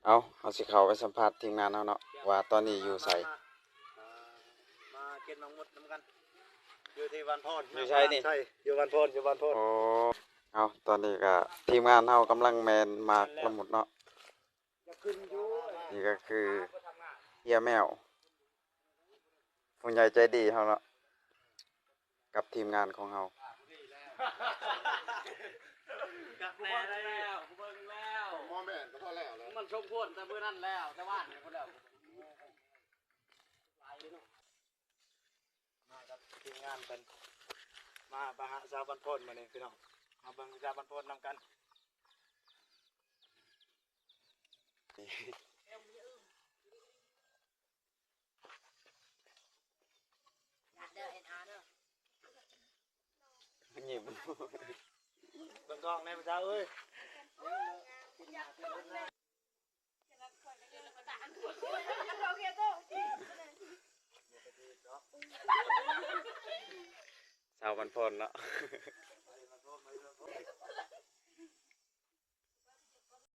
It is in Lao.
ເອົາ ເຮົາຊິເຂົ້າໄປສຳພາດທີມງານເຮົາເນາະ ວ່າຕອນນີ້ຢູ່ໃສ. ມາ ມາ ມາເກັບໝາກມຸດນຳກັນ ຢູ່ທີ່ບ້ານໂພນ. ຢູ່ໃສນີ້? ຢູ່ບ້ານໂພນ ຢູ່ບ້ານໂພນ. ໂອ້ ເອົາ ຕອນນີ້ກໍທີມງານເຮົາກຳລັງແມ່ນໝາກລະມຸດເນາະ. ນີ້ກໍຄືເຮຍແມວ ຜູ້ໃຫຍ່ໃຈດີເຮົາເນາະ ກັບທີມງານຂອງເຮົາ. ກັບແນ່ແລ້ວ ກູເບິ່ງແລ້ວ ບໍ່ແມ່ນກໍພໍແລ້ວແຫຼະ ມັນສົມຄວນແຕ່ມື້ນັ້ນແລ້ວ ແຕ່ວານນີ້ພຸ້ນແລ້ວ. ມາກັບທີມງານເພິ່ນ ມາປະຫາສາວບ້ານໂພນມື້ນີ້ພີ່ນ້ອງ ມາເບິ່ງສາວບ້ານໂພນນຳກັນ. ຍິ້ມ ເບິ່ງກ້ອງແດ່ຜູ້ສາວເອີຍ. ສາວບ້ານໂພນເນາະ.